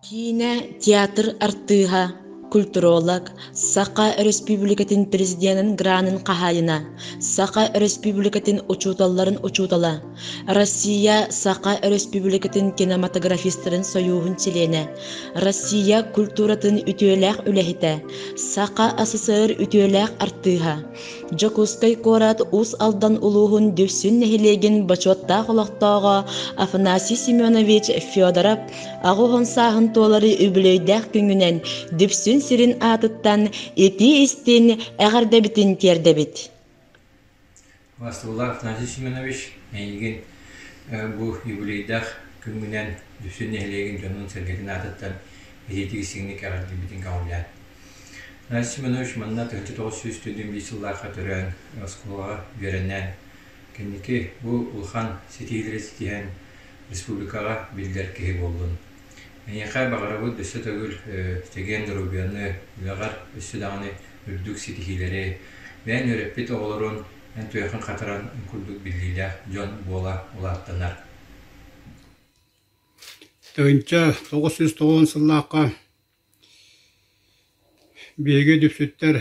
Киинэ, театр артыыһа, культуролог, Саха Өрөспүүбүлүкэтин Президенин гранын хаһаайына, Саха Өрөспүүбүлүкэтин учууталларын учуутала, Россия Саха Өрөспүүбүлүкэтин кинематографистарын сойууһун чилиэнэ, Россия культуратын үтүөлээх үлэһитэ, Саха СССР үтүөлээх артыыһа, Дьокуускай куорат Уус Алдан улууһун Дүпсүн нэһилиэгин бочуоттаах олохтооҕо Афанасий Семенович Федоров 80 сааһын туолары үбүлүөйдээх күҥүнэн Дүпсүн сирин аатыттан итии-истиҥ эҕэрдэбитин тиэрдэбит. Васлылаах Афанасий Семенович, эйигин бу юбилейдаах күҥҥүнэн Дүпсүн нэһилиэгин дьонун-сэргэтин аатыттан итиитик-истиҥник эҕэрдэлиибитин көҕүлээн. Афанасий Семенович манна 1941 сыллаахха төрөөн, оскуолаҕа үөрэнэн, кэнники бу улахан ситиһиилэри ситиһэн республикаҕа биллэр киһи буоллун. Эйиэхэ баҕарабыт өссө төгүл чэгиэн доруобуйаны, үлэҕэр өссө даҕаны үрдүк ситиһиилэри, бэйэҥ үөрэппит оҕолорун эн туйахын хатаран курдук биллиилээх дьон буола улааттанар. 1990 сыллаахха Биһиги дүпсүттэр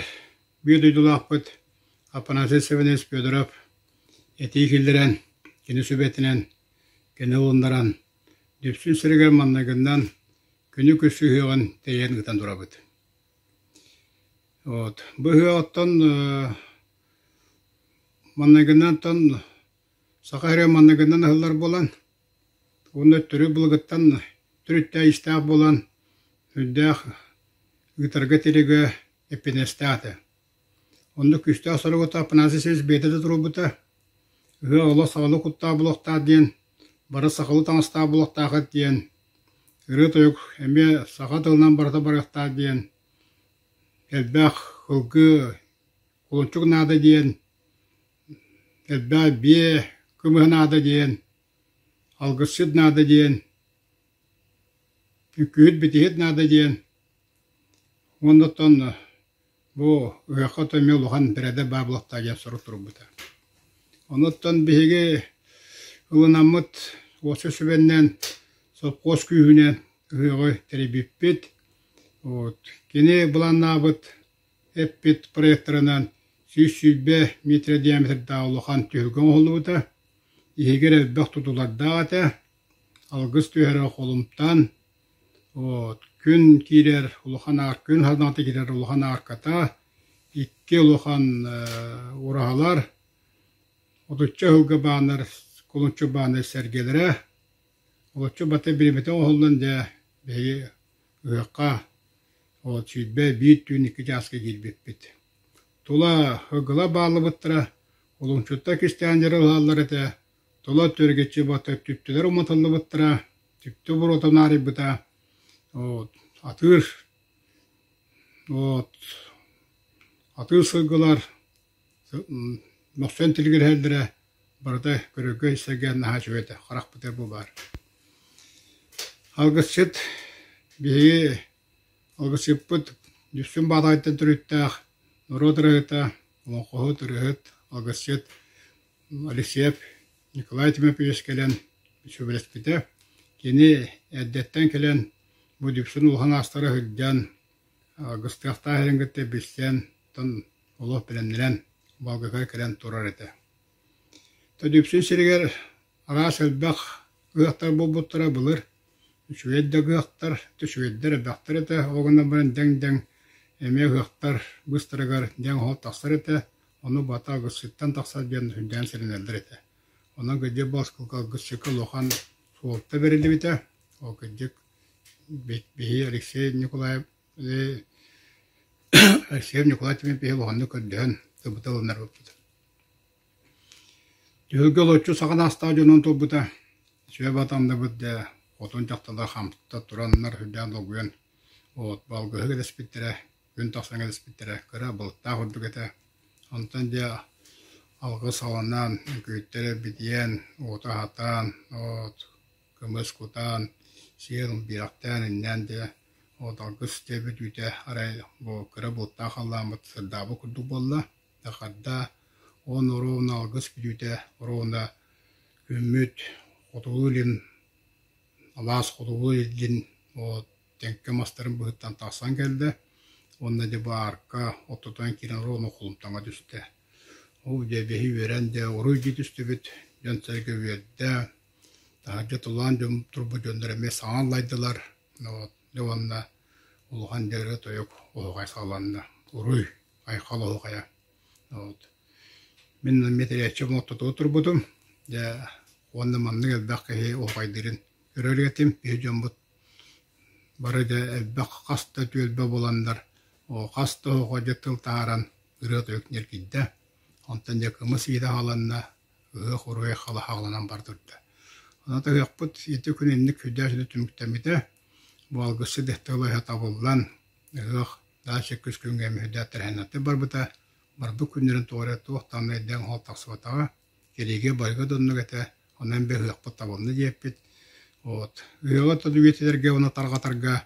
биир дойдулаахпыт Афанасий Савельевич Федоров этии киллэрэн, кини сүбэтинэн, кини ылыннаран, Дүпсүн сиригэр манныгынан күнү көрсүһүөҕүн тэрийэн ыытан турабыт. Вот. Бу ыһыаҕыттан манныгынан Саха сирэ манныгынан ыһыллар буолан уонна төрүт былыргыттан төрүттээх истээх буолан үрдээх ыытарга тиригэ эппиэтинэстээх этэ. Онно күүстээх соругута Афанасий Сергеевич бэйэтэ да туруорбута. Ыһыах олох сахалыы куттаах буолуохтаах диэн, бары сахалыы таҥастаах буолуохтаахыт диэн, ырыа-тойук эмиэ саха тылынан барыта барыахтаах диэн, элбэх ылгы кулунчук наада диэн, элбэх биэ кымыһа наада диэн, алгысчыт наада диэн, үҥкүүһүт-битиһит наада диэн уонна оттон бу ыһыахха оттон эмиэ улахан бэрэдэ баар буолуохтаах диэн сорук турбута. Онуттан биһиги ылынаммыт уопсай сүбэннэн сопхуос күүһүнэн ыһыаҕы тэрийбиппит. Вот. Кини былааннаабыт эппит проектарынан 120 метр диаметрдаах улахан түһүлгэ оҥоһуллубута. Иһигэр элбэх тутулардаах этэ. Алгыс түһэрэ холумтан, вот, күн киирэр улахан аар күн хараҥата киирэр улахан аарката, икки улахан ураһалар, отучча ыһылга бааннар, кулунчук бааннар сэргэлэрэ, олоччу бата бириэмэтэ оҥоһуллан дьэ биһиги ыһыахха вот 21 түүн 2 чааска киирбиппит. Тула ыгыла бааллыбыттара, кулунчуттар кистээн дьары ылаллар этэ, тула төргүччү бата түптүлэр уматыллыбыттара, түптү буруота наарыйбыта, вот, атыыр, вот, атыыр сылгылар мөхсөн тилигирэһэллэрэ барыта көрөргө-истэргэ наһаа үчүгэй этэ, харахпытыгар бу баар. Алгысчыт биһиги алгысчыппыт Дүпсүн Баатаҕайтан төрүттээх норуот ырыаһыта, олоҥхоһут, ырыаһыт, алгысчыт Алексеев Николай Тимофеевич кэлэн сүбэлэспитэ. Кини эрдэттэн кэлэн бу Дүпсүн улахан аастара сылдьан, алгыстыахтаах иһин кытта билсэн, оттон олох бэлэмнэнэн балгыга кэлэн турар этэ. Дүпсүн сиригэр араас элбэх ыһыахтар буолбуттара былыр. Үчүгэй да ыһыахтар, үчүгэйдэр элбэхтэр этэ. Ол гынан баран дэҥ-дэҥ эмиэ ыһыахтар быыстарыгар дэҥ-оһол тахсар этэ. Ону бата алгысчыттан тахсар диэн сүрдээн сэрэнэллэр этэ. Онон кырдьык бу алгысчыкка улахан суолта бэриллибитэ. Ол кырдьык биһи Алексей Николаев Алексеев Николай Тимофеевич улаханнык көрдөһөн тылбыта ылыннарбыппыт. Түһүлгэ олоччу саҕа наастаах дьонун турбута, сүө батандыбыт дьэ, хотун дьахталлар хамта тураннар сүрдээх долгуйан вот балгыһы кэтэспиттэрэ, күн тахсан кэтэспиттэрэ, кыра былыттаах курдук этэ. Онтон дьэ алгыс саланан, үҥкүүттэрэ битийэн, уоту аһатан, вот кымыс кутан, сиэл биэрэхтээн иннээн дьэ вот алгыс дьэ бүтүүтэ арай бу кыра былыттаах халлааммыт сырдаабыт курдук буолла. Харда уон оруобуна алгыс бүтүүтэ оруобуна күммүт хотугу илин алаас хотугу илин вот. Тэҥкэ мастарын быһыттан тахсан кэллэ уонна дьэ бу аарка ортотунан киирэн ону холумтаҥҥа түстэ. Ол дьэ биһи үөрэн дьэ уруй дии түстүбүт, дьон-сэргэ үөрдэ, таһырдьа тулаан дьон турбут дьоннор эмиэ саҥа аллайдылар, вот дьэ уонна улахан дьэ ырыа-тойук оһуохай саҕаланна. Уруй, айхал оһуохайа. Вот. Мин эмиэ тэрийээччи ортотугар турбутум. Дьэ уонна маннык элбэх киһи оһуохайдыырын көрөр этим. Биһи дьоммут Бары да элбэх хас да түөлбэ буоланнар, хас да оҕо дьэ тыл таһааран ырыа-тойук ньиргийдэ. Онтон дьэ кымыс иитэ аҕаланна, ыһыах уруй халаһаҕаланан бар турда. Онон ыһыахпыт ити күн инник сүрдээх үчүгэй түмүктэммитэ. Бу алгысчыт тыла-өһө табыллан, ыһыах дальше күс күҥҥэ мүһүрдээх тэрээһиннэртэн барбыта. Барбыт күннэрин тоҕо эрэ туох даҕаны өйдөөн-оһол тахсыбатаҕа. Кэриигэ барыга да оннук этэ, онон би ыһыахпыт табылынна диэппит. Вот. Ыһыаҕы үйэтитэргэ уонна тарҕатарга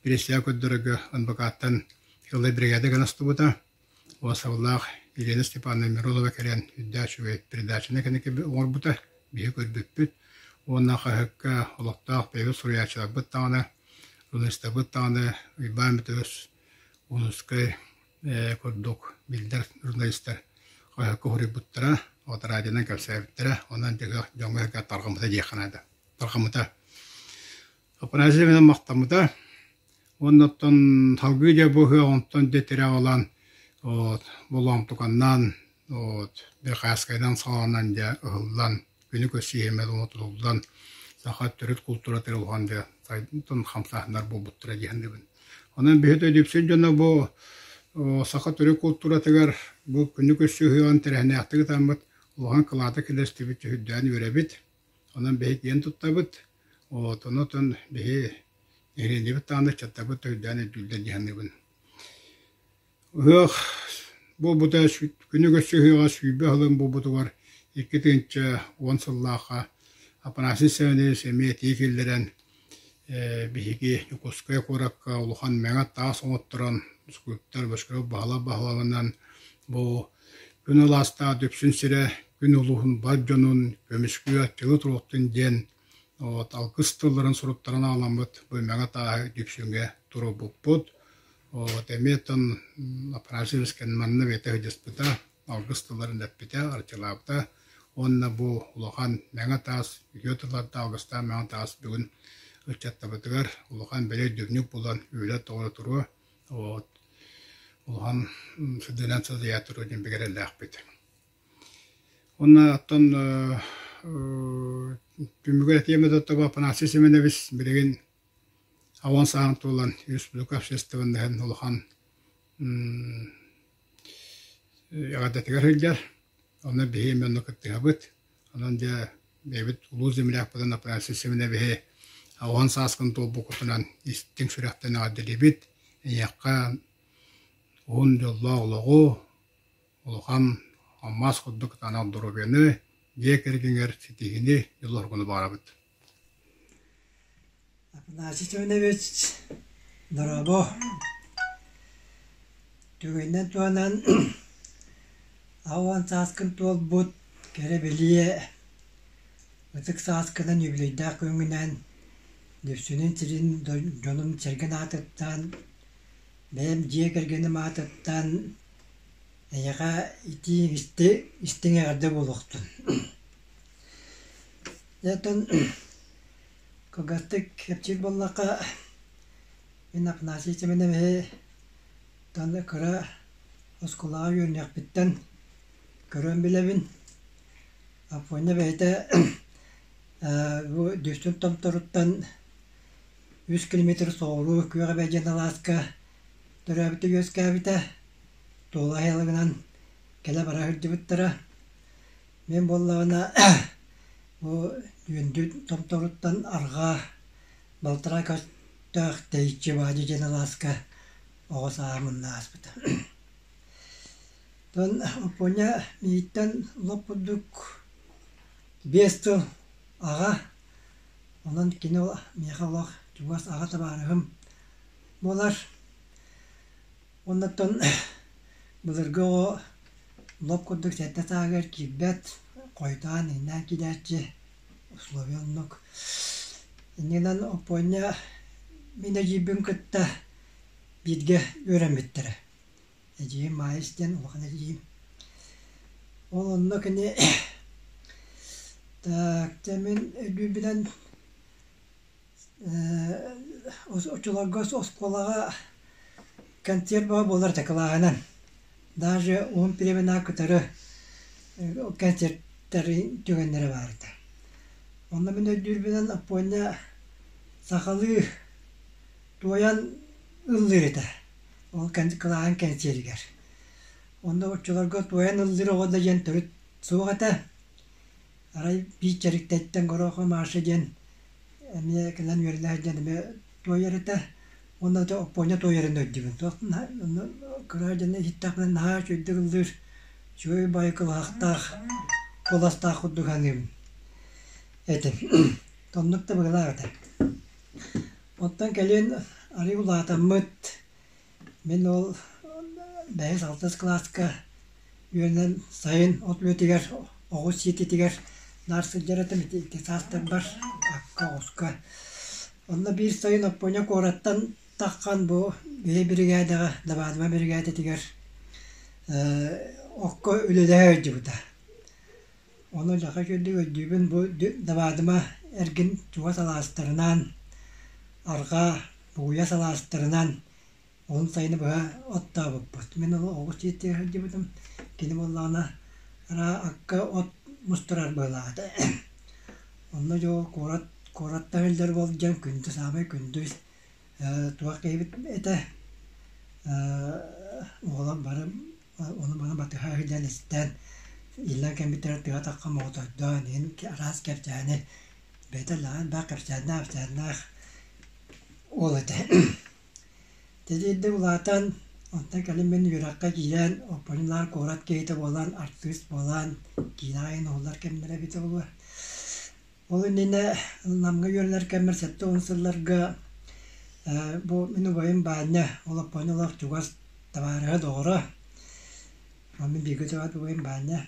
бириистээх көрдөрөргө НБК-ттан Ыллай биригээдэ гына устубута. Уосабыллаах Елена Степановна Миронова кэлэн үрдээх үчүгэй передачаны кэнники оҥорбута, биһи көрбүппүт. Уонна хаһыакка олохтоох бэйэбит суруйааччыларбыт даҕаны, журналистарбыт даҕаны Уйбаан Бүтүөс, Унускай курдук биллэр журналистар хаһыакка суруйбуттара, вот радионан кэпсээбиттэрэ, онон дьоҥҥо дьоҥҥо тарҕаммыта диэххэ наада. Тарҕаммыта. Афанасий Семеновна махтаммыта. Уонна оттон салгыы дьэ бу ыһыах онтон дьэ тирэх ылан вот, болоомтуканнаан вот, Верхоянскайынан саҕаланан дьэ ыһыллан, күнү көрсүһүмэ тутуллан саха төрүт култуурата улахан дьэ сайдын хамсааһыннар буолбуттара дии саныыбын. Онон биһи Дүпсүн дьоно бу саха төрүт култууратыгар бу күнү көрсүү ыһыаҕын тэрээһиннээхтик ытаммыт улахан кылаата киллэстибит сүрдээн үөрэбит. Онон биһи киэн туттабыт. Вот, онон биһи нэһилиэнньэбит даҕаны ыччаттарбыт өйдөөн өйдүүллэр дии саныыбын. Ыһыах буолбута күнү көрсө ыһыаҕа 20 сылын буолбутугар 2010 сыллаахха Афанасий Семенович эмиэ этии киллэрэн биһиги Дьокуускай куоракка улахан мэҥэ таас оҥотторон скульптор Бочкарев Баһылай Баһылавынан бу күн алаастаах Дүпсүн сирэ күн улууһун бар дьонун көмүскүү аччылыы туруохтун диэн вот, алгыс тылларын суруттаран аҕаламмыт бу мэҥэ тааһы Дүпсүҥҥэ туруорбуппут. Вот эмиэ оттон Афанасий манна бэйэтэ сылдьыспыта, алгыс тылларын эппитэ, арчылаабыта уонна бу улахан мэҥэ таас, үтүө тыллардаах алгыстаах мэҥэ таас бүгүн ыччаттарбытыгар улахан бэлиэ өйдөбүнньүк буолан үлэ тоҕо туруо, вот улахан сыдыынан сыдыйа туруо диэн бигэ эрэллээхпит. Уонна оттон түмүгэр этиэм этэ Афанасий Семенович билигин Ауан сааһын туолан республика общественноһын улахан эҕэрдэтигэр сылдьар. Онно биһи эмиэ онно кыттыһабыт. Онон дьэ бэйэбит улуу землякпытын Афанасий Семеновиһи ауан сааскын туолбуккутунан истиҥ сүрэхтэн эҕэрдэлиибит. Эйиэхэ уһун дьоллоох олоҕу, улахан алмаас курдук анал доруобуйаны, дьиэ кэргэҥҥэр ситиһиини, дьолу-соргуну баҕарабыт. Афанасий Семенович, дорообо! Түгэнинэн туһанан 80 сааскын туолбут кэрэ-бэлиэ ытык сааскынан юбилейдаах күҥҥүнэн Дүпсүнүн сирин дьонун сэргэн аатыттан, бэйэм дьиэ кэргэним аатыттан эйиэхэ итии истиҥ эҕэрдэ буолуохтун. Дьэ оттон кылгастык кэпсиир буоллахха, мин Афанасий Семеновиһы кыра оскуолаҕа үөрэниэхпиттэн көрөн билэбин. Афоня бэйэтэ бу Дүпсүн Томторуттан 3 километр соҕуруу Күөх Эбэ диэн алааска төрөөбүтэ-үөскээбитэ. Туола аһылыгынан кэлэ-бара сылдьыбыттара. Мин буоллаҕына бу Үөндү Томторуттан арҕаа балтараа көстөөх тэйиччи Баадьы диэн алааска оҕо сааһым онно ааспыта. Оттон Оппуонньа миигиттэн лоп курдук 5 сыл аҕа, онон кини миэхэ олох чугас аҕа табаарыһым буолар. Оннуттан былыргы оҕо лоп курдук сэттэ сааһыгар киирбэт, хойутаан иҥнээн киирээччи, условия оннук. Иннинэн Оппуонньа Мин эдьиийбин кытта бииргэ үөрэммиттэрэ. Эдьиийим Маайыс диэн улахан эдьиийим. Ол онно кини так дьэ мин өйдүүрбүнэн оччолорго оскуолаҕа концерт бөҕө буолар этэ кылааһынан. Даже уһун племена кытары концерттары түгэннэрэ баар этэ. Онно мин өйдүүрбүнэн Аппуонньа сахалыы туойан ыллыыр этэ. Ол кылааһын кэнсиэригэр. Онно оччолорго туойан ыллыыр оҕо да диэн төрүт суох этэ. Арай биир Чэриктэйтэн Горохов Маша диэн эмиэ кэлэн үөрэнэ сылдьан эмиэ туойар этэ. Уонна ити Оппуонньа туойарын өйдүүбүн. Туох кыра дьону иһиттэхпинэ наһаа үчүгэйдик ыллыыр, үчүгэй баҕайы кылыһахтаах, куоластаах курдук саныыбын этим. Оннук да быһыылаах этэ. Оттон кэлин арыый улаатаммыт, мин ол бэһис-алтыс кылааска үөрэнэн сайын от үлэтигэр оҕус сиэтитигэр наар сылдьар этим ити саастарбар акка, оҕуска. Онно биир сайын Оппуонньа куораттан таххан бу биһи биригээдэҕэ Дабаадыма биригээдэтигэр окко үлэлэһэ сылдьыбыта. Ону дьаха үчүгэйдик өйдүүбүн бу Дабаадыма эргин чугас алаастарынан, арҕаа Бугуйас алаастарынан уһун сайыны быһа оттообуппут. Мин ол оҕус дьиэтигэр сылдьыбытым, кини буоллаҕына араа акка от мустарар быһыылаах этэ. Онно дьэ ол куорат куораттан сылдьар буол дьон күндү саамай күндү туох киһибит этэ оҕолор бары ону-маны батыһа сылдьан истэн иллэҥ кэммитигэр тыа тахха моҕотойдоон иһин араас кэпсээни бэйэтэ элбэх кэпсээннээх кэпсээннээх уол этэ. Тэдиэйдик улаатан, онтон кэлин мин үөрэххэ киирэн, Оппуонньалаах куорат киһитэ буолан, артыыс буолан, киинэҕэ иһин уһуллар кэмнэрэ эбитэ буолуо. Ол иннинэ Намҥа үөрэнэр кэммэр 70 сылларга бу мин убайым Баанньа, ол Оппуонньалаах чугас табаарыһа, доҕоро. Мин бииргэ төрөөбүт убайым Баанньа.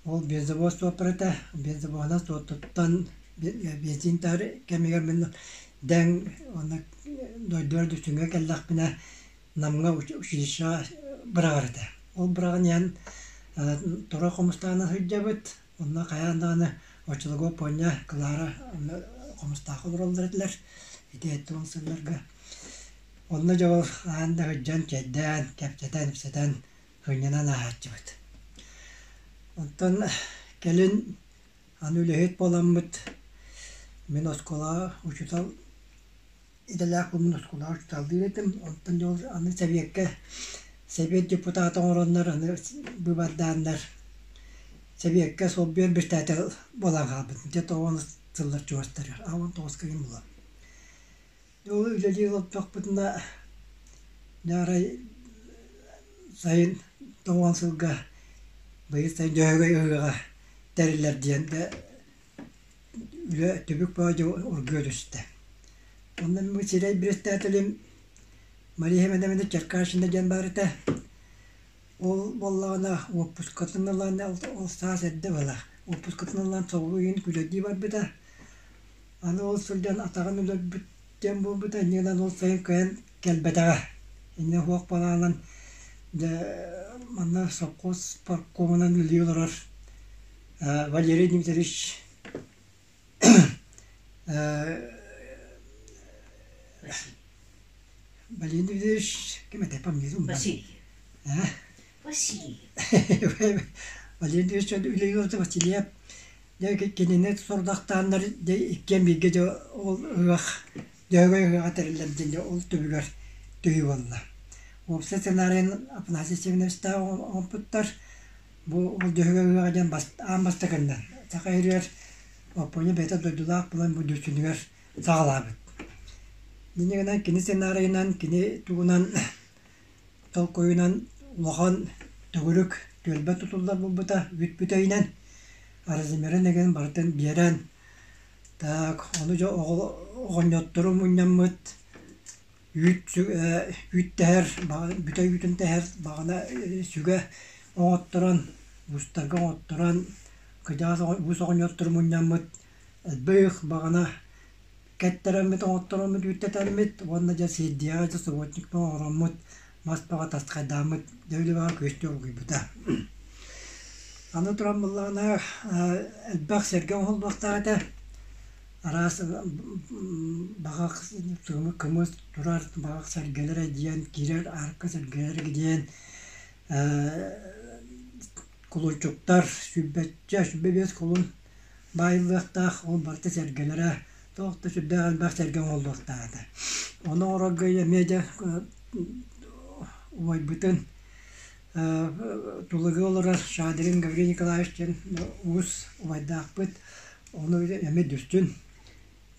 Ол бензовоз суоппара этэ. Бензовоһунан суоттуттан бензин таһар кэмигэр мин дэҥ уонна дойдубар Дүпсүҥҥэ кэллэхпинэ Намҥа училищеҕа быраҕар этэ. Ол быраҕан иһэн тура хомустаана сылдьабыт. Онно хайаан даҕаны оччолорго Поня, Клара онно хомустаахха олороллор этилэр. Ити 70 сылларга. Онно дьэ ол хаһан да сылдьан чэйдээн, кэпсэтэн-ипсэтэн сынньанан ааһааччыбыт. Онтон кэлин аны үлэһит буоламмыт мин оскуолаҕа учуутал идэлээх буолан оскуолаҕа учууталлыыр этим. Онтон дьэ ол аны сэбиэккэ сэбиэт депутата оҥороннор аны быыбардааннар сэбиэккэ солбуйар председатель буолан хаалбытым. Дьэ тоҕо сыллар чугастарыгар 19 кыйын буолан. Ол үлэлии олордохпутуна дьэ арай сайын тоҕуон сылга быйыл сайын Дьөһөгөй ыһыаҕа тэриллэр диэн дьэ үлэ түбүк бөҕө дьэ оргуйа түстэ. Онно мин сирэй председателим Мария Семеновна Черкашина диэн баар этэ. Ол буоллаҕына уоппускатын ылан ол саас эрдэ быһыылаах уоппускатын ылан соҕуруу иһин күлэрдии барбыта. Аны ол сылдьан атаҕын өлөрбүт диэн буолбута, инньэ гынан ол сайын кыайан кэлбэтэҕэ. Инньэ суох буолаанан дьэ манна сопхуос паркомунан үлэлии олорор Валерий Дмитриевич Валерий Дмитриевич ким этэй фамилиятын умнан Васильев. Васильев. Валерий Дмитриевич үлэлии олорбута Васильев Дьэ кинини сорудахтааннар дьэ иккиэн бииргэ дьэ ол ыһыах Дьөһөгөй ыһыаҕа тэриллэр диэн дьэ ол түбүгэр түһүү буолла. Уопсай сценарийын Афанасий Семеновичтаах оҥорбуттар. Бу ол Дьөһөгөй ыһыаҕа диэн аан бастакыннан саха иһигэр Оппуонньа бэйэтэ дойдулаах буолан бу Дүпсүнүгэр саҕалаабыт. Инньэ гынан кини сценарийынан, кини тугунан толкуйунан улахан төгүрүк түөлбэ тутуллар буолбута үүт бүтэйинэн размерын эҥин барытын биэрэн так ону дьэ оҕонньоттору мунньаммыт үүт үүт тэһэр бүтэй үүтүн тэһэр баҕана сүгэ оҥотторон уустарга оҥотторон кырдьаҕас уус оҕонньоттору мунньаммыт элбэх баҕана. Кэттэрэммит, оҥоттороммут, үүттэтэммит уонна дьэ сиэрдийэҕэ дьэ субботникпын оҥороммут, мас бөҕө таскайдааммыт дьэ үлэбэҕэ күөстүү оргуйбута. Аны туран буоллаҕына элбэх сэргэ оҥоһуллуохтаах этэ. Араас баҕах кымыс турар баҕах сэргэлэрэ диэн киирэр аарка сэргэлэрэ диэн кулунчуктар сүүрбэччэ, 25 кулун баайыллыахтаах, ол барыта сэргэлэрэ туох да сүрдээх элбэх сэргэ оҥоһуллуохтаах этэ. Ону оҥорорго эмиэ дьэ убайбытын Тулугу олорор Шадрин Гаврил Николаевич диэн уус убайдаахпыт, ону эмиэ Дүстүн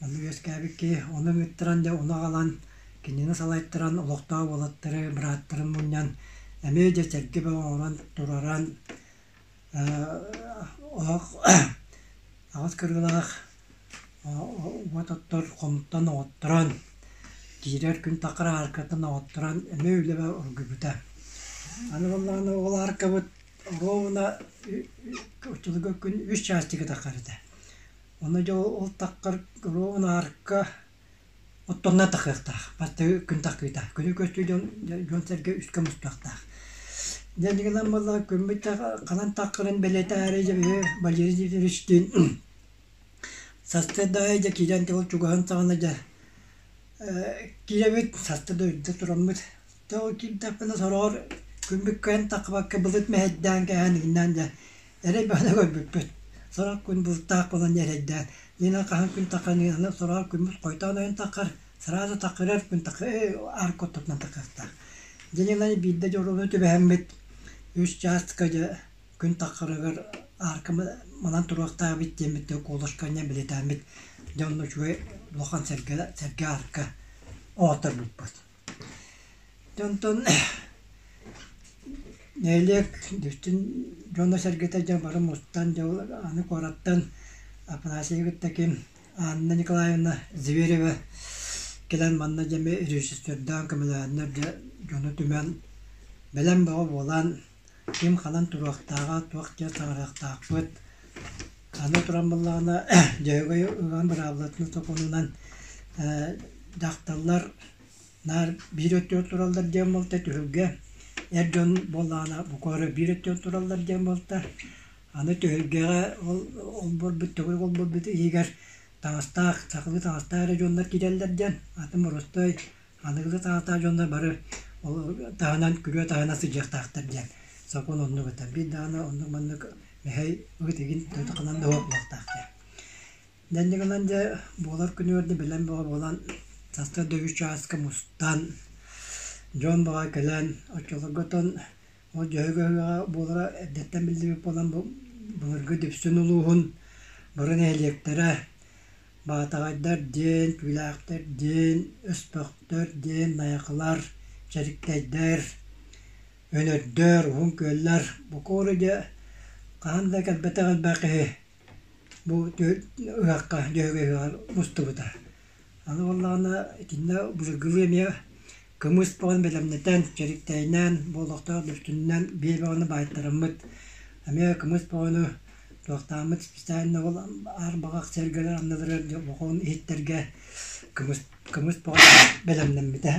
манна үөскээбит киһи, ону ыҥыттаран дьэ ону аҕалан кинини салайтаран олохтоох уолаттары, бырааттарын мунньан эмиэ дьэ сэргэ бөҕө оҥорон тураран оһох аҕыс кырыылаах уот оттор хомуттан оҕотторон киирэр күн таххар ааркаттан оҕотторон эмиэ үлэбэ оргуйбута. Аны буоллаҕына ол ааркабыт оруобуна оччолорго күн үс чаастыга таххар этэ. Ону дьэ ол таххар оруобуна аарка Оттонно тахыахтаах, бастакы күн тахыыта. Күнү көстүү дьон дьон-сэргэ үскэ мустуохтаах. Дьэ гынан буоллаҕа күммүт ханан таххарын бэлиэтээри дьэ биһи Валерий Дмитриевичтиин сарсыарда аайы дьэ киирэн ол чугаһын саҕана дьэ киирэбит сарсыарда үрдэ тураммыт. Дьэ ол киирдэхпинэ сороҕор күммүт кыайан таххыбакка былыт мэһэйдээн кээһэн иҥнээн дьэ Эрэй баһына көрбүппүт. Сорох күн бултаах буолан эрэйдээн, Нина хаһан күн таххар аны сороҕор күммүт хойутаан ойон таххар, сразу таххырар күн таххар арка ортотунан таххыахтаах. Дьэ биирдэ дьоруобуна түбэһэммит үс чааска дьэ күн таххарыгар арка манан туруохтаабыт диэммит дьэ куолашканньан билэтээммит дьэ онно үчүгэй улахан сэргэ сэргэ арка оҥотторбуппут. Дьэ онтон нэһилиэк Дүстүн дьоно-сэргэтэ дьэ бары мустан дьэ аны куораттан Афанасийы кытта ким Анна Николаевна Зверева кэлэн манна дьэ эмиэ режиссердаан көмөлөһөннөр дьэ дьону түмэн бэлэм бөҕө буолан ким ханан туруохтааҕа, туох диэн саҥарыахтаахпыт. Аны туран буоллаҕына Дьөһөгөй ыган быраабылатын сокуонунан дьахталлар Наар биир өттүгэр тураллар диэн буолта түһүлгэ, эр дьон буоллаҕына бука эрэ биир өттүгэр тураллар диэн буолта. Аны түһүлгэҕэ ол олбуорбут төгүрүк олбуорбут иһигэр таҥастаах, сахалыы таҥастаах эрэ дьоннор киирэллэр диэн, атын боростуой аныгылыы таҥастаах дьоннор бары ол таһынан күрүө таһынан сылдьыахтаахтар диэн сокуон оннук этэ. Биир даҕаны оннук-маннык мэһэй ыт игин ханан да суох буолуохтаах диэн. Дэннэ гынан дьэ буолар күнүгэр да бэлэм бөҕө буолан сарсыарда үс чааска мустан дьон бөҕө кэлэн оччолорго оттон ол Дьөһөгөй ыһыаҕа буолара эрдэттэн биллибит буолан бу былыргы Дүпсүн улууһун бары нэһилиэктэрэ Баатаҕайдар диэн, Түүлээхтэр диэн, Өспөхтөр диэн, Найахылар, Чэриктэйдэр, Өнөрдөр, Уһун Күөллэр бука бары дьэ хаһан да кэлбэтэх элбэх киһи Бу ыһыахха Дьөһөгөй ыһыаҕар мустубута. Аны буоллаҕына итиннэ былыргылыы эмиэ кымыс бөҕөнү бэлэмнэтэн, чэриктэйинэн, бу олохтоох дүпсүнүнэн биэ бөҕөнү баайтараммыт, эмиэ кымыс бөҕөнү туохтааммыт специально ол аар баҕах сэргэлэр анныларыгар дьэ улахан иһиттэргэ кымыс кымыс бөҕө бэлэмнэммитэ.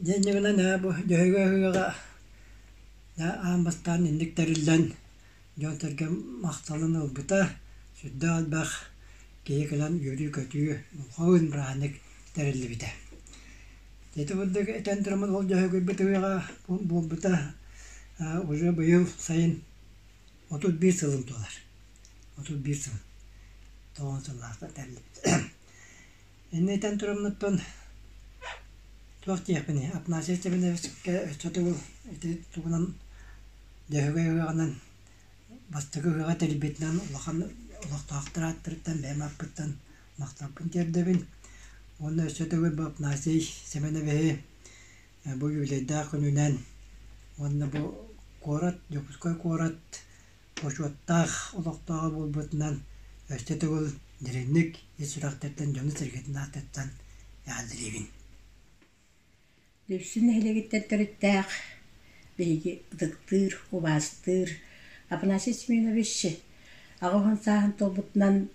Дьэ инньэ гынан бу Дьөһөгөй ыһыаҕа аан бастаан инник тэриллэн Дьон-сэргэ махталын ылбыта, сүрдээх элбэх киһи кэлэн үөрүү-көтүү, улахан бырааһынньык тэриллибитэ. Ити курдук этэн тураммын ол Дьөһөгөйбүт ыһыаҕа буолбута уже быйыл сайын 31 сылын туолар. 31 сыл. Тоҕус сыллаахта тэриллибит. Инньэ этэн тураммыттан туох диэхпиний, Афанасий Степановичка өссө төгүл ити тугунан Дьөһөгөй ыһыаҕынан бастакы ыһыаҕа тэрийбитинэн улахан олохтоохтор ааттарыттан бэйэм ааппыттан махталбын тиэрдэбин. Уонна өссө төгүл бу Афанасий Семеновиһы бу юбилейдаах күнүнэн уонна бу куорат, Дьокуускай куорат бочуоттаах олохтооҕо буолбутунан өссө төгүл дириҥник ис сүрэхтэртэн дьону-сэргэтин аатыттан эҕэрдэлиибин. Дүпсүн нэһилиэгиттэн төрүттээх, биһиги ытыктыыр, убаастыыр Афанасий Семенович 80 сааһын туолбутунан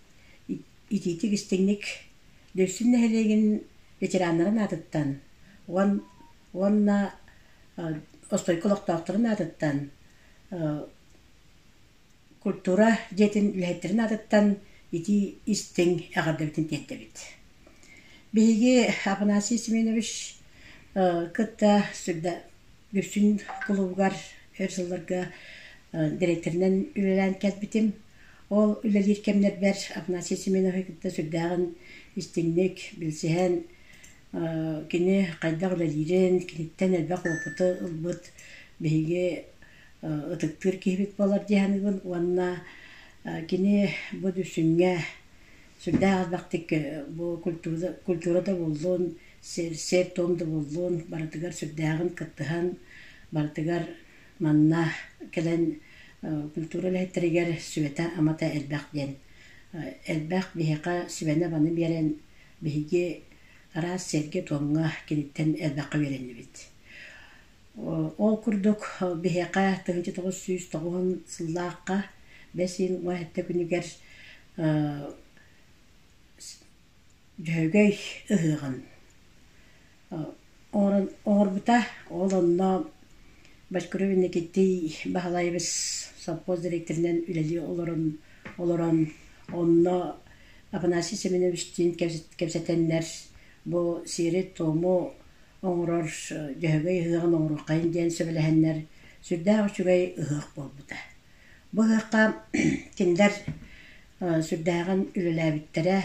Итиитик истиҥник Дүпсүн нэһилиэгин ветераннарын аатыттан уонна Остуойка олохтоохторун аатыттан культура дьиэтин үлэһиттэрин аатыттан итии истиҥ эҕэрдэбитин тиэрдэбит. Биһиги Афанасий Семенович кытта Дүпсүн кулуубугар өр сылларга дириэктэринэн үлэлээн кэлбитим. Ол үлэлиир кэмнэрбэр Афанасий Семеновиһы кытта сүрдээҕин истиҥник билсиһэн, кини хайдах үлэлиирин, киниттэн элбэх уопуту ылбыт биһиги ытыктыыр киһибит буолар дии саныыбын уонна кини бу Дүпсүҥҥэ сүрдээх элбэхтик бу культура да буоллун, сиэр-туом да буоллун барытыгар сүрдээҕин кыттыһан барытыгар манна кэлэн культура үлэһиттэригэр сүбэтэ-амата элбэх диэн элбэх биһиэхэ сүбэни-абаны биэрэн биһиги араас сиэргэ-туомҥа киниттэн элбэххэ үөрэннибит. Ол курдук биһиэхэ 1990 сыллаахха бэс ыйын 17 күнүгэр Дьөһөгөй ыһыаҕын оҥорбута. Ол онно Бочкарев Иннокентий Баһылаевич совхоз дириэктэринэн үлэлии олорон онно Афанасий Семеновичтиин кэпсэтэннэр бу сиэри-туому оҥорор Дьөһөгөй ыһыаҕын оҥоруоххайын диэн сөбүлэһэннэр сүрдээх үчүгэй ыһыах буолбута. Бу ыһыахха кинилэр сүрдээҕин үлэлээбиттэрэ,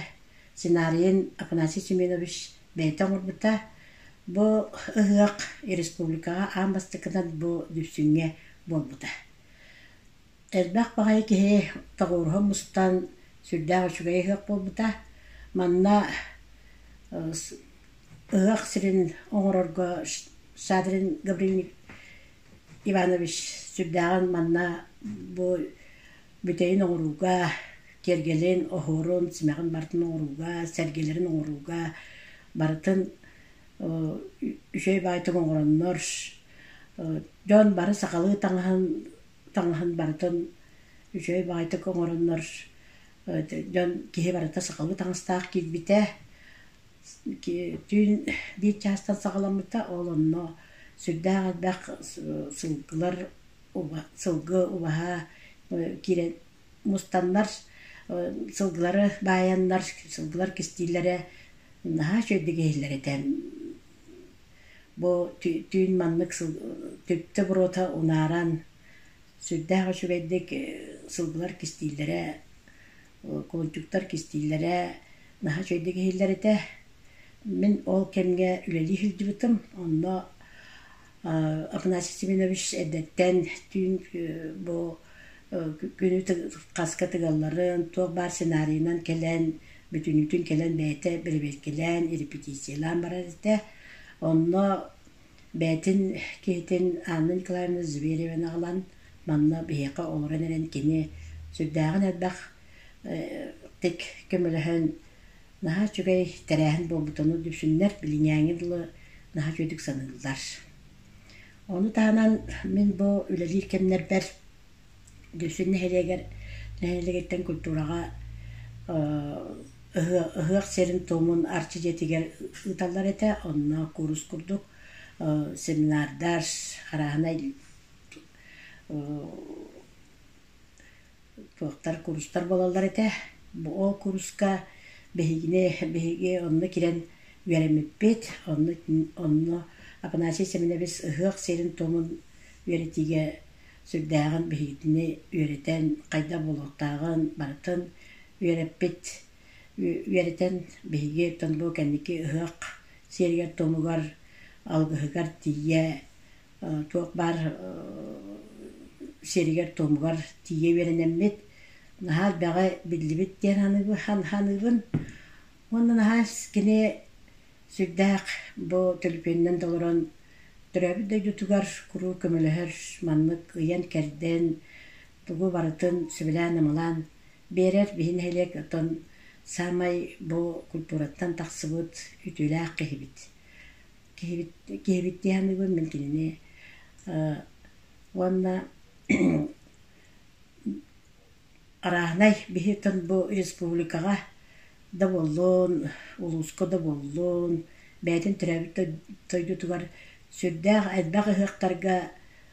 сценарийын Афанасий Семенович бэйэтэ оҥорбута. Бу ыһыах республикаҕа аан бастакынан бу Дүпсүҥҥэ буолбута. Элбэх баҕайы киһи тоҕуоруһа мустан сүрдээх үчүгэй ыһыах буолбута. Манна ыһыах сирин оҥорорго Шадрин Гаврил Иванович сүрдээҕин манна бу бүтэйин оҥорууга, киэргэлин, оһуорун, симэҕин барытын оҥорууга, сэргэлэрин оҥорууга барытын үчүгэй баҕайытык оҥороннор дьон бары сахалыы таҥаһын таҥаһын барытын үчүгэй баҕайытык оҥороннор дьон киһи барыта сахалыы таҥастаах киирбитэ. Түүн биир чаастан саҕаламмыта, ол онно сүрдээх элбэх сылгылар сылгы убаһа киирэн мустаннар сылгылары баайаннар сылгылар кистииллэрэ наһаа үчүгэйдик иһиллэр этэ. Бу түүн маннык түптэ буруота унааран сүрдээх үчүгэйдик сылгылар кистииллэрэ, кулунчуктар кистииллэрэ наһаа үчүгэйдик иһиллэр этэ. Мин ол кэмҥэ үлэлии сылдьыбытым. Онно Афанасий Семенович эрдэттэн түүн бу күнү хаска тыгалларын, туох баар сценарийынан кэлэн, бүтүннүүтүн кэлэн бэйэтэ бэрэбиэркэлээн, репетициялаан барар этэ. Онно бэйэтин киһитин Анна Николаевна Звереваны аҕалан манна биһиэхэ олорон эрэн кини сүрдээҕин элбэх тик көмөлөһөн наһаа үчүгэй тэрээһин буолбутун дүпсүннэр билиҥээҥи дылы наһаа үчүгэйдик саныыллар. Ону таһынан мин бу үлэлиир кэмнэрбэр Дүпсүн нэһилиэгэр нэһилиэгиттэн культураҕа ыһыах сирин-туомун Арчы дьиэтигэр ыыталлар этэ. Онно куурус курдук семинардар, арааһынай туохтар курстар буолаллар этэ. Бу ол курска биһигини биһиги онно киирэн үөрэммиппит. Онно онно Афанасий Семенович ыһыах сиэрин-туомун үөрэтиигэ сүрдээҕин биһигини үөрэтэн, хайдах буолуохтааҕын барытын үөрэппит. Үөрэтэн биһиги оттон бу кэнники ыһыах сиэригэр-туомугар, алгыһыгар тиийэ туох баар сиэригэр-туомугар тиийэ үөрэнэммит, наһаа элбэҕи биллибит диэн саныыбын. Уонна наһаа кини сүрдээх бу төлөпүөнүнэн да олорон төрөөбүт дойдутугар куруук көмөлөһөр, маннык ыйан-кэрдэн, тугу барытын сүбэлээн-амалаан биэрэр. Биһи нэһилиэк оттон саамай бу культураттан тахсыбыт үтүөлээх киһибит. Киһибит, киһибит дии саныыбын мин кинини. Уонна арааһынай биһи оттон бу республикаҕа да буоллун, улууска да буоллун, бэйэтин төрөөбүт дойдутугар сүрдээх элбэх ыһыахтарга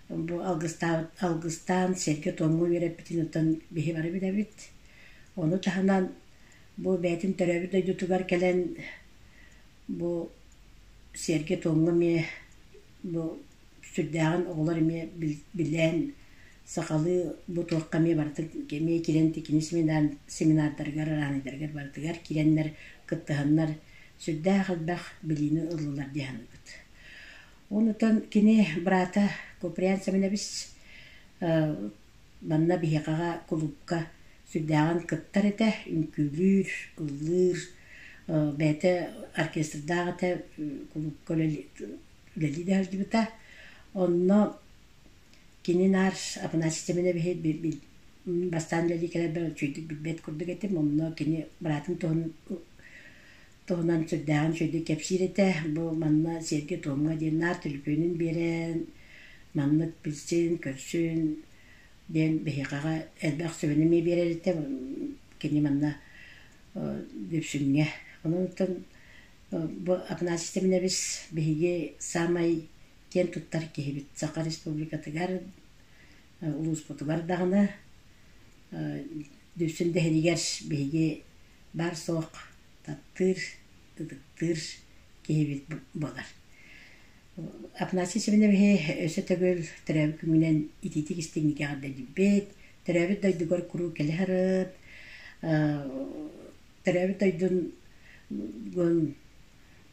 бу алгыстаабыт алгыстаан сиргэ-туомҥа үөрэппитин оттон биһи бары билэбит. Ону таһынан бу бэйэтин төрөөбүт дойдутугар кэлэн бу сиэргэ-туомҥа эмиэ бу сүрдээҕин оҕолор эмиэ билэн сахалыы бу туохха эмиэ барытын эмиэ киирэн кини семинардарыгар, араанайдарыгар барытыгар киирэннэр кыттыһаннар сүрдээх элбэх билиини ыллылар дии саныыбыт. Онутан кини быраата Куприян Семенович манна биһиэхэҕэ кулуупка сүрдээҕин кыттар этэ, үҥкүүлүүр, ыллыыр, бэйэтэ оркестрдаах этэ, кулуупка үлэлии да сылдьыбыта. Онно кини наар Афанасий Семеновиһы бастаан үлэлии кэлэрбэр үчүгэйдик билбэт курдук этим. Онно кини быраатын туһунан сүрдээҕин үчүгэйдик кэпсиир этэ. Бу манна сиэргэ-туомҥа диэн наар түлүпүөнүн биэрэн, маннык билсин, көрсүн диэн биһиэхэҕэ элбэх сүбэни эмиэ биэрэр этэ. Кини манна Дүпсүҥҥэ. Онон бу Афанасий Семенович биһиги саамай киэн туттар киһибит Саха Республикатыгар, улууспутугар даҕаны Дүпсүн дэһинигэр биһиги баар-суох таптыыр, ытыктыыр киһибит буолар. Афанасий Семеновиһи өссө төгүл төрөөбүт күҥүнэн итиитик истиҥник эҕэрдэлиибит, төрөөбүт дойдугар куруук кэлэ сырыт, төрөөбүт дойдун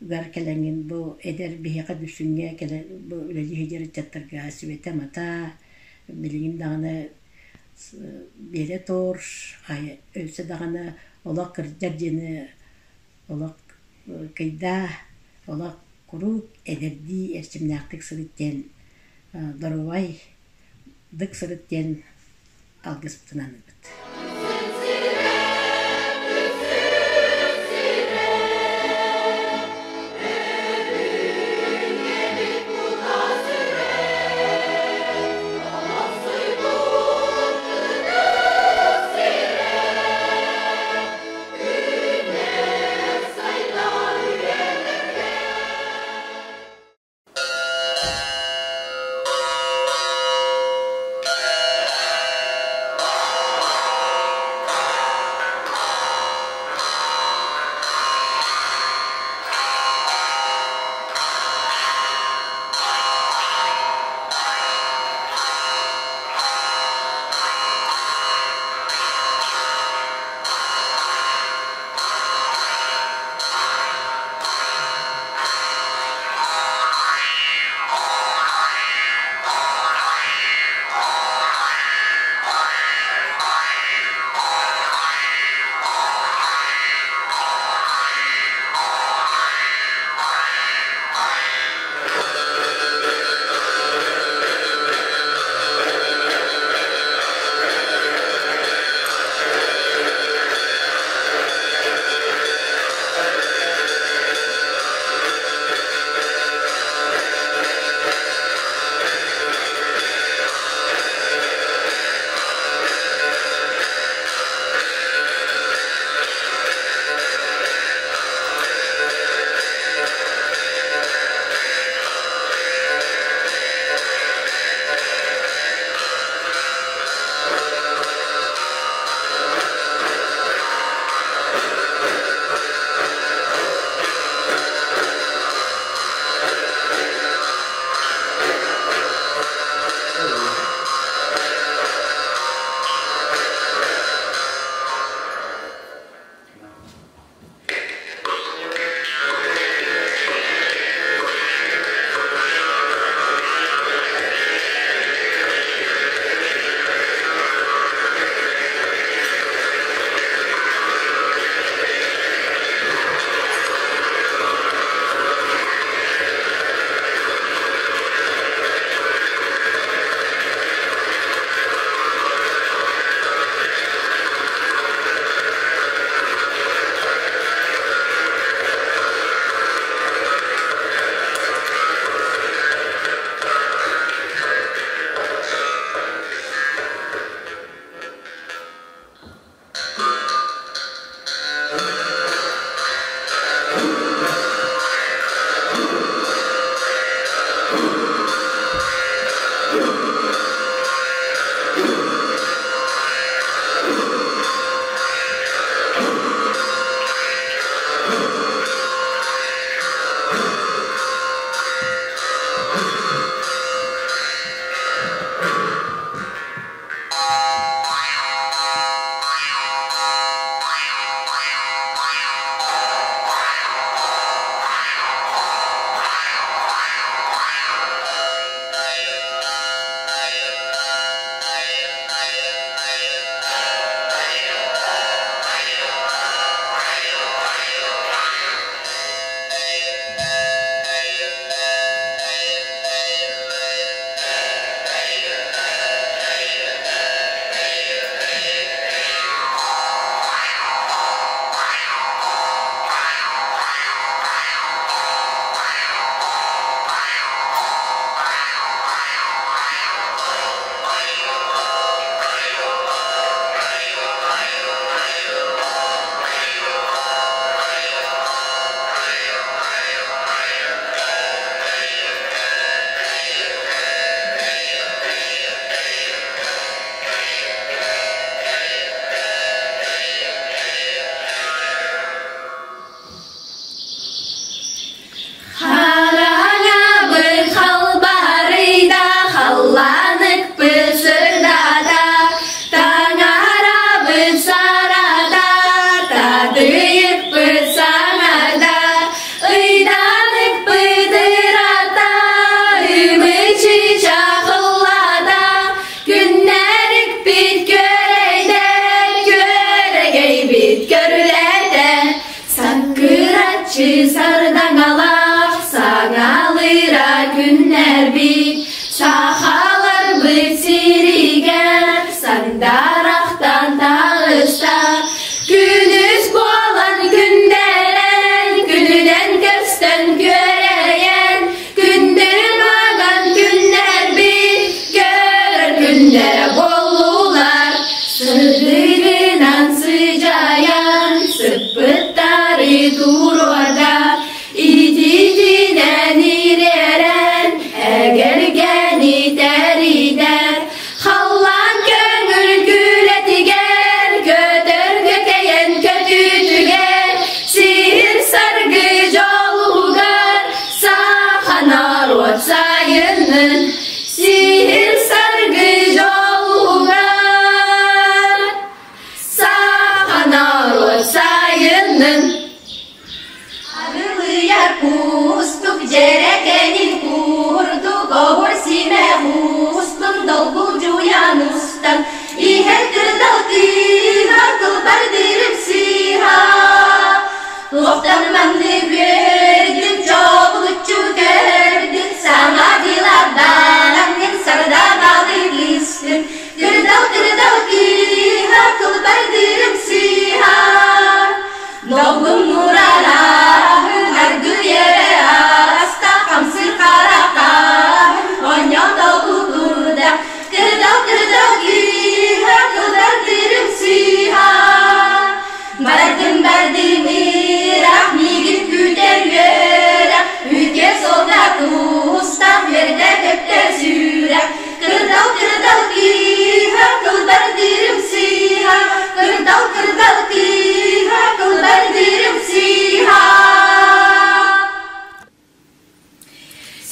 гар кэлэҥҥин бу эдэр биһиэхэ Дүпсүҥҥэ кэлэн бу үлэлии сылдьар ыччаттарга сүбэтэ-амата билигин даҕаны биэрэ тур, өссө даҕаны олох кырдьар диэни олох кыйдаа, олох куруук эдэрдии эрчимнээхтик сырыт диэн доруобай дык сырыт диэн алгыспытын аныыбыт. Сардаҥалаах саҥалыыра күннэрбит, Сахаларбыт сиригэр сандаарахтан таҕыста. Күнүс буолан күндэрэн, күнүнэн көстөн күөрэйэн, Күндү маҥан күннэрбит көрөр күннэрэ буоллулар. Сырдыгынан сыдьайан сыппыттары туруорда, ититинэн ириэрэн эгэлгэни тэрийдэр. Халлаан көҥүл күүлэтигэр, көтөргө кэйэн көтүүтүгэр, сир саргы дьолугар саха норуот сайыннын, сир саргы дьолугар саха норуот сайыннын. Арылыйар кустук дьэрэкэнин курдук оһур симэх устун долгулдьуйан устан иһэр кырдал кыыһа кылбардыырым сыыһа туохтан маннык үөрдүм чоҕулуччу көрдүм саҥа дьыларданаҥҥын сардаҥалы кыыстым кырдал кырдал кыыһа кылбардыырым сыыһа Долгун-мурараһын аргыйары аста, хамсыр харахаһын оонньоото кутурда. Кырдал-кырдал кыыһа, кылбардырым сыыһа. Бардым бардым ыраах, миигин күүтэр үөрэх, үтүө суолга тустаах, үөрдэ көттө сүрэх. Кырдал-кырдал кыыһа, кылбардырым сыыһа, кырдал-кырдал кыыһа, кылбардырым сыыһа.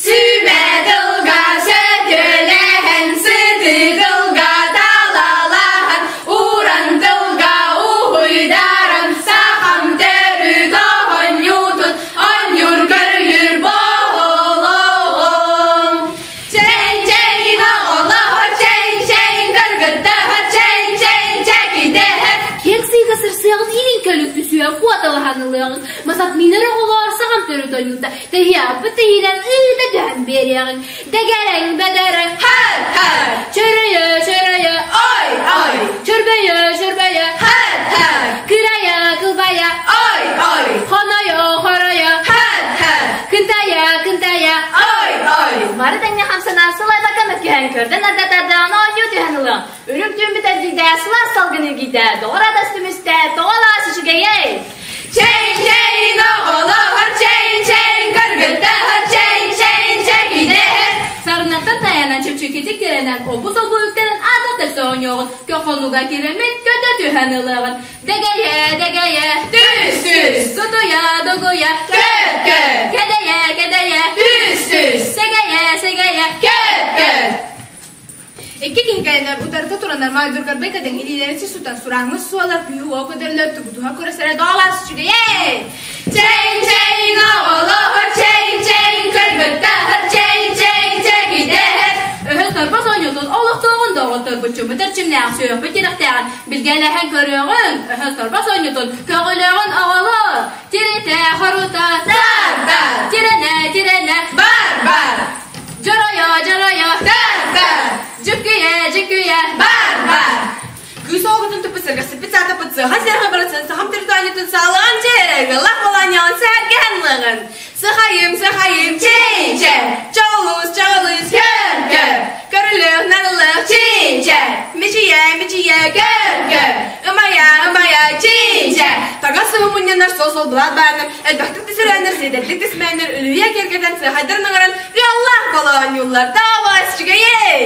Сүмэ тылга сөтөлөһөн, сытыгылга талалаһан, уран тылга уһуйдаран, сахам төрүт оонньуутун, оонньуур көрүлүүр боһолоҕун. Чээн-чээн оҕолоһор, чээн-чээн кыргыттаһар, чээн-чээн чэкидэһэр. Киэҥ сыыга сырсыаҕын илин көлүк түсүө куоталаһан ылыаҕыҥ, масат минэр оҕолоор саҕам төрүт ойуута, тэһиэхпит тэһиинэн ыыта түһэн биэриэҕиҥ. Дэгэрэҥ бэдэрэҥ, Хар-хар! Чөрөйө чөрөйө, Ой-ой! Чөрбөйө чөрбөйө, Хар-хар! Кырайа кылбайа, Ой-ой! Хонойо хоройо, Хар-хар! Кынтайа кынтайа, Ой-ой! Бары тэҥҥэ хамсанан сылайбакка мөккүһэн көрдөн ардатардаан оонньуу түһэн ылыаҥ. Үрүҥ түүн бүтэрдиидэ, сылаас салгын илгийдэ, доҕор атас түмүстэ, тоҕо алаас үчүгэйэй! Чэй-чэй, оҕолоор, чэй-чэй, кыргыттар, чэй-чэй, чэкидэһэр. Сарынаттан тайанан чэпчэкитик тирэнэн, обус-обу үктэнэн аата тэпсэ оонньуоҕун, көхонуга киирэммит көтө түһэн ылыаҕын. Дэгэйэ, дэгэйэ, Түс-түс! Сутуйа, дугуйа, Көп-көп! Кэдэйэ, кэдэйэ, Түс-түс! Сэгэйэ, сэгэйэ, Көп-көп! Икки киһи кэлэннэр утарыта тураннар маайдургарбай кэдэҥ илиилэрин сис тутан сурааҥҥы суолар күүһү-уоҕу көтөрлөр тугутуһа көрөсөрө доҕолоос үчүгэйэй! Чэй-чэй, оҕолоор, чэй-чэй, кыргыттар, чэй-чэй, чэкидэһэр. Өһөс торбос оонньуутун олохтооҕун доҕотторбут эрчимнээх сүрэхпит тирэхтээҕин билгэлэһэн көрүөҕүҥ, өһөс торбос оонньуутун көҕүлүөҕүн оҕолор! Тиритэ, хорута, Тар-тар! Тирэнэ, тирэнэ, Бар-бар! Дьоройо, дьоройо, Тар-тар! Дьүккүйэ, дьүккүйэ, Бар-бар! Кыыс оҕотун туппут сэргэхсиппит саатаппыт сыахан сэргэ барытын сахам территориятын саалаан дьэ лах балаанньаҕын сэргээн лыаҕын сахайым сахайым Чэй-чэй! чоҕулус чоҕулус Көр-көр! көрүлүөх нарылыах Чинь-чэ! мичийэ мичийэ Көр-көр! ымайа ымайа Чинь-чэ! Тага сыһы мунньанар сол сол былаат бааннар элбэхтик түсүрээннэр сиэдэрдик түсмээннэр үлүйэ киэргэтэн сыахайдарын ыҥыран ыаллаах болоонньууллар таабас үчүгэйэй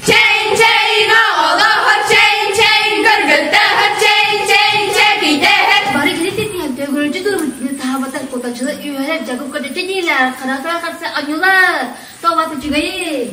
Чэй-чэй, оҕолоор, чэй-чэй, кыргыттар, чэй-чэй, чэкидэһэр. Бары кини титиһэн төгүрүччү турбут таһабатар кутачылы үөһэ дьагып көтөччү диилэр хара-хара харса аньылар тоҕо үчүгэйи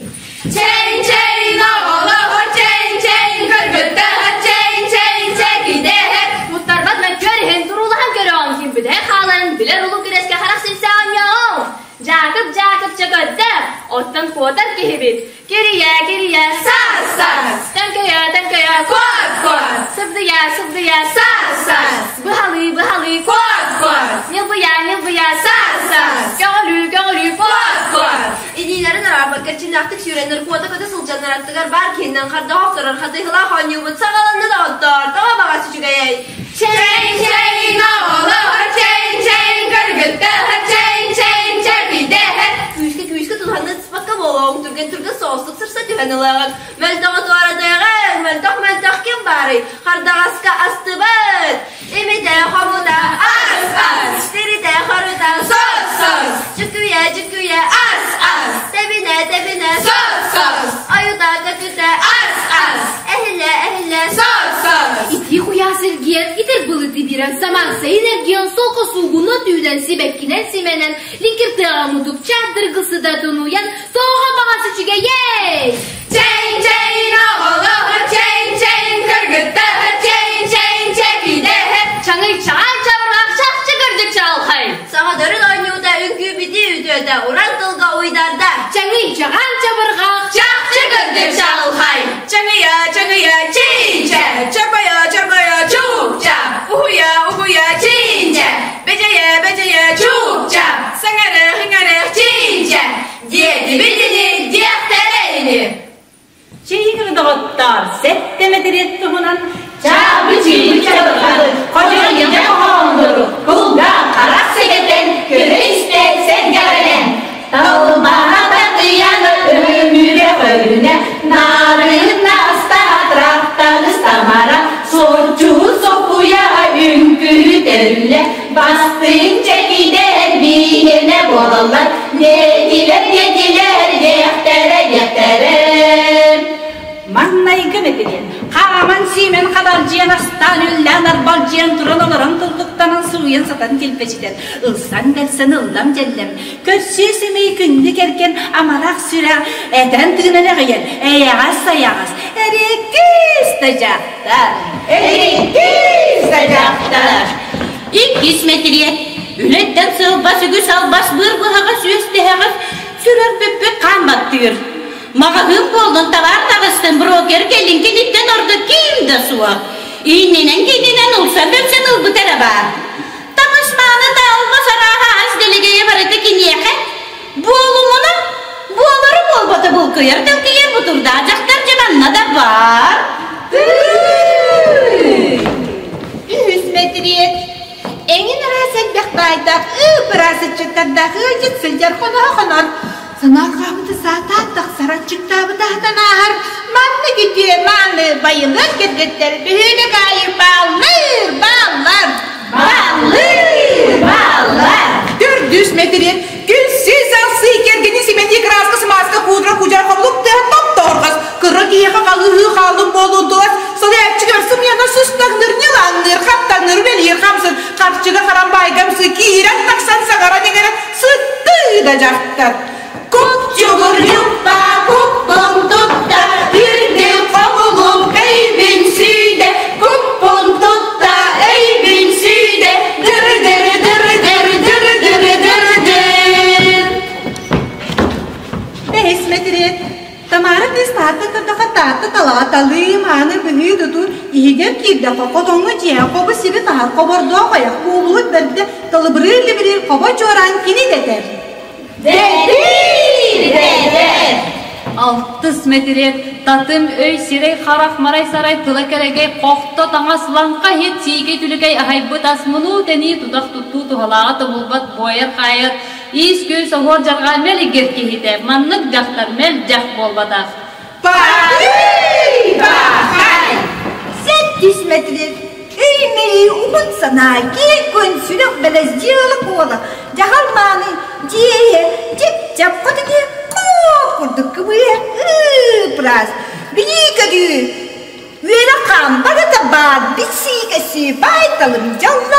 Чэй-чэй, оҕолоор, чэй-чэй, кыргыттар, чэй-чэй, чэкидэһэр. Муттарбат мөккүөр иһин туруулаһан көрөҕүн ким бүтэй хааларын билэр улуу күрэскэ харах сирсэ оонньооҕуҥ Дьаакып Дьаакыпча көрдө. Оттон куотар киһибит Кирийэ, кирийэ, саас, саас, Тэҥкэйэ, тэҥкэйэ, куот, куот, Сыбдыйа, сыбдыйа, саас, саас, Быһалыы, быһалыы, куот, куот, Ньылбыйа, ньылбыйа, саас, саас, Көҕүлүү, көҕүлүү, куот, куот. Илиилэрин араарбакка чиннээхтик сүүрэннэр куота көтө сылдьаннар аттыгар баар киһиннэн хардаҕа охторор хатыһылаах оонньуубут саҕаланна доҕоттоор, тоҕо баҕас үчүгэйэй? Чэй, чэй, оҕолор, чэй, чэй, кыргыттар, чэй, чэй, чэпидэһэр. Күүскэ күүскэ тутуһанныт Спакка буолуоҕуҥ, түргэн-түргэн соҕустук сырса түһэн ылыаҕыҥ. Мөлтөҕү туоратыаҕыҥ, мөлтөх-мөлтөх ким баарый? Хардаҕаска астыбыт! Имитэ-хомута ас-ас! Тиритэ-хорута сос-сос! Дьүккүйэ-дьүккүйэ ас-ас! Тэбинэ-тэбинэ сос-сос! Ойута-көтүтэ ас-ас! Эһиллэ-эһиллэ сос-сос! Ити куйаас эргиэн, итир былыты биэрэн самаан сайын эргиэн солко суугуна түүнэн сибэккинэн симэнэн Лиҥкир тыаҕа мутукча дыргысыта тунуйан тоҕо баҕас үчүгэйэй! Чэй, чэй, оҕолор, чэй, чэй, кыргыттар, чэй, чэй, чэпидэһэр. Чаҥый чаҕаан чабырҕах чахчы көрдүк чаҕылхай! Саха дөрүн оонньуута үҥкүү битии үтүөтэ уран тылга уйдарда. Чаҥый чаҕаан чабырҕах чахчы көрдүк чаҕылхай! Чаҥыйа, чаҥыйа, чинчэ, чарбайа, чарбайа, чук-ча, уһуйа, уһуйа, чинчэ, бэдьэйэ, бэдьэйэ, чук-ча, саҥарах, иҥэрэх, чинчэ, диэтибит ини, диэхтэрэ ини. Чиигин доҕоттоор, сэттэ мэтириэт туһунан чаабы-чиибы чабырҕаны, хочоруйа хоһооннору, кулгаах харах сэгэтэн, көрө-истэ сэргэҕэлээн, Талбаһа Татыйаана өмүрэ хөрүнэ, Нарына астаатырахтаны Самара, Сорчуһу сокуйа үҥкүү тэрүлэ, Бастыҥ чэкидэр биһиэнэ буолаллар, Диэтилэр, диэтилэр, диэхтэрэ, диэхтэрэ. Маҥнайгы мэтириэт хааман-сиимэн хабардьыйан астаан-үөллээн арбалдьыйан туран олорон туллуктанан сууйан-сатан килбэчитэн ылсан-бэрсэн ыллам-дьэллэм көрсүө сэмэй күндү кэргэн амарах сүрэх этэн-тыынан эҕийэн эйэҕэс-сайаҕас эриэккис да дьахтар эриэккис да дьахтар Иккис мэтириэт үлэттэн сылбас үгүс албас быыр быһаҕас үөс тэһэҕэс сүрэх бүппүт хаан баттыыр Маҕаһыын буоллун, табаар таҕыстын, брокер кэллин киниттэн ордук ким да суох. Иннинэн-кэннинэн ылсан-бэрсэн ылбыта эрэ баар. Таҥас мааны да албас арааһа ас дэлэгэйэ барыта киниэхэ. Буолумуна, буолары буолбата булкуйар дэлкийэр бутурдаах дьахтар дьэ манна да баар. Үһүс мэтириэт. Эҥин араас элбэх баайдаах, ып-ыраас ыччаттардаах ыалдьыт сылдьар хоноһо хонор. Санаарҕаабыты саатаан тахсар, аччыктаабыты аһатан ааһар, маннык үтүө мааны байылыат кэргэттэр бөһүөлэк аайы бааллыыр бааллар. Бааллыыр бааллар. Төрдүс мэтириэт күлсүү-салсыы кэргэни симэнии кырааска сымааска куудра кудьар хобулук тыаһа топ-тоһорҕос кыра киһиэхэ халыһыы хаалын буолуон тулас салайааччы көрсүм яна сустаҥныр ньылаҥныыр хаптаҥныр үлэлиир хамсыр харчыга харан баайгамсыы киирэн тахсан саҥаран иҥэрэн Сыттыы да дьахтар Купчугур-юппа куппун тутта, үрдүк хобулук өйбүн сүйдэ, куппун тутта өйбүн сүйдэ, дыр-дыр-дыр-дыр-дыр-дыр-дыр-дыр. Бэһис мэтириэт Тамара кыыс таһаттан көрдөххө таатта талаҕа талыы, мааны быһыы тутуу иһигэр киирдэххэ хотоҥҥо дьиэҕэ хобу-сиби таһар хобордоох айах куулуһут бэрдэ талыбырыыр-либириир хобо чуораан кини дэтэр. Дэтир! Дэтэр! Алтыс мэтириэт татым өй сирэй харах марай сарай тыла кэрэгэй хохто таҥас лаҥха иһит сиикэй түлүкэй аһайбыт ас мунуу тэнии тутах туттуу туһалааҕа тобулбат буойар хаайар Иис-күүс оһуор дьарҕаа мэлигир киһитэ, маннык дьахтар мэлдьэх буолбатах. Пахай! Пахай! Сэттис мэтириэт өй-мэйии уһун санаа, киэҥ күн сүрэх бэлэс дьыала куола, дьаһал мааны дьиэйэ, дьип-дьап хотугу куох курдук кыбыа, ыы-пыраас, билии-көрүү, үөрэх хаампата да баар, билсии-көссүү, баай-талым дьоллоох.